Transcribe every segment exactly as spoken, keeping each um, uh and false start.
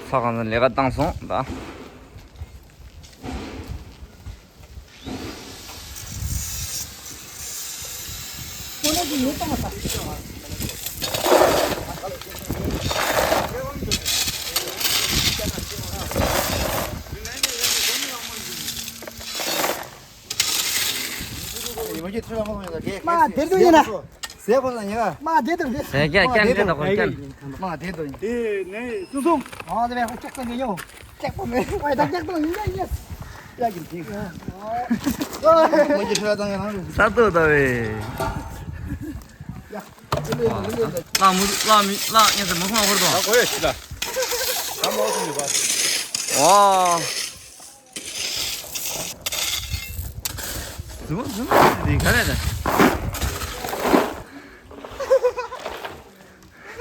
ཚ་གང་ཚ་ལས་ཀ་བཏང་སོང་ད། མ་དེར་དུ་ཡིན་ན། ཟས་གོ་ན་ཉེ་ག་མ་དེར་དུ་དེ། ཟས་ཀྱང་ཀྱང་ཀྱང་དགོས་ཀྱང་། མ་དེར་དུ་ཡིན། དེ་ནས་སུ་སུ། ཨ་དེ་ནས་ཧུ་ཅོག་ཙམ་གྱི་ཡོང་། ཀྱག་པོ་མེད་བའི་ད་ཀྱག་ཏོ་ཡིན་ཡ་ཡ། ཡ་གི་ཐིག་མ་གི་ཤ་དང་ཡང་ས་ཏོ་ད་བས། ལ་མུ་ལ་མི་ལ་ངས་ཟེར་མ་ཁོང་ཧོར་དང་། ད་གོ་ཡ་ཤི་ད། ད་མ་ཁོང་ཡོད་པ། ཝ། ཟུམ་ཟུམ་དེ་ག་རེ་རེད།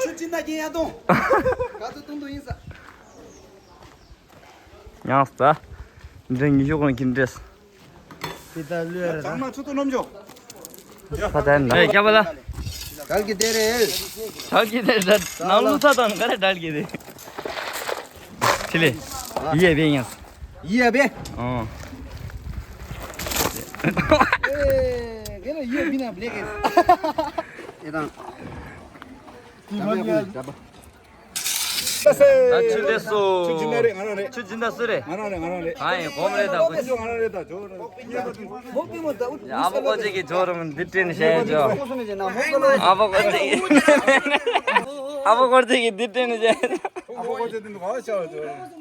ཆུ་ཅི་ན་རྒྱན་ཡ་གཏོང་། ག་ཚོད་གཏོང་དུ་ཡིན་ས། ཡང་ས། འདྲེ་ཉི་ཤུ་གོང་གིན་འདྲེས། དེ་ལྟར་ལུས་རེད་ད། ཚང་མ་ཆུ་ཏོ་སྣོམ་འཇོག་ཕ་ཐན་ད། ཨེ་སྐྱབས་པ་ལ། གལ་གྱི་དེ་རེད། གལ་གྱི་དེ་རེད་ད། ནང་ལུགས་ཚ་དང་ག་རེ་གལ་གྱི་དེ། ཆི་ལེ། ཡིས་བེ་ཡང་། ཡིས་བེ། ཨོ། ཨེ་ག་རེ་ཡིས་བེ་ན་བླེ་གེ། ཨེ་དང་། ད་ཆུ་ལེ་སོ། ཆུ་སྦྱིན་བདག་རེད་ང་རང་རེད། ཆུ་སྦྱིན་བདག་སུ་རེད། ང་རང་རེད་ང་རང་རེད། ཨ་ཡེ་གོམ་རེད་ད་གོ། ང་རང་རེད་ད་ཇོ་རང་། ཨ་བོ་ཀོ་ཅེ་གི་ཇོ་རང་འདི་སྤྲིན་ཤེས་ཇོ། ཨ་བོ་ཀོ་ཅེ་གི། ཨ་བོ་ཀོ་ཅེ་གི་འདི་སྤྲིན་ཤེས། ཨ་བོ་ཀོ་ཅེ་འདི་ནུ་ག་ཤ་ཇོ།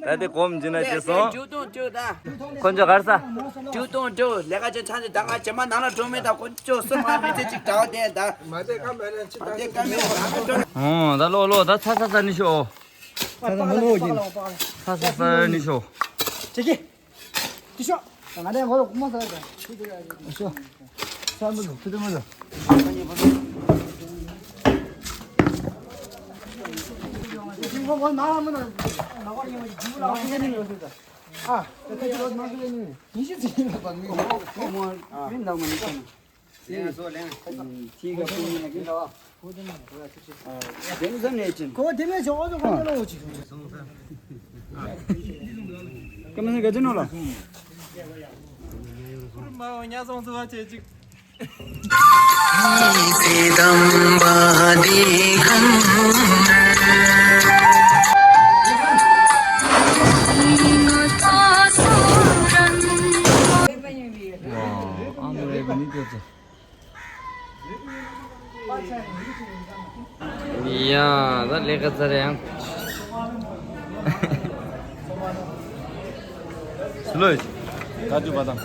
ད་དེ་གོམ་འཇི་ན་ཅེ་སོང་། ཇུ་ཏོང་ཇུ་ད། ཁོ་ཚོ་གར་ས། ཇུ་ཏོང་ཇུ་ལས་ཀ་ཅན་ཆང་ཅན་ད་ང་ཇེ་མ་ནང་ལ་འགྲོ་མེད་ད་ཁོ་ཚོ་སུ་མ་མི་ཚེ་གཅིག་གྲྭ་བ་དེ་ད། མ་དེ་ཀ་མེད་ན་ཅི་ད། ཨོ་ད་ལོ་ལོ་ད་ཚ་ཚ་ཚ་ནི་ཤོ། ཚ་ཚ་མ་ལོ་གི། ཚ་ཚ་ཚ་ནི་ཤོ། ཅི་ཅི། ཅི་ཤོ། ང་དེ་ངོ་ལ་ཀུ་མ་ཚ་ཡ་ད། ཤོ། ཚ་མ་ལོ་ཚུ་དེ་མ་ལོ། ཨ། ཉི་ཤུ་ཙམ་ཡིན་ལ་བ་མི་མི་འདང་མ་ནི་ཀྱང་། ལེན་སོ་ལེན། ཁྱི་ག་ཕུ་ནི་ཀྱང་འདྲ་བ། དེང་ཙམ་ནས་ཅིན། ཁོ་དེ་ནས་ཞོགས་ཨོ་ཙོ་ཁོ་ལོ་ཅིག་ཀ་མེ་ག་ཅི་ནོ་ལ། མ་འོ་ཉ་སོང་སུ་བ་ཆེ་ཅིག་ཡ་ད་ལས་ཀ་ཚར་ཡང་། སུ་ལོས། ད་དུ་བ་དང་།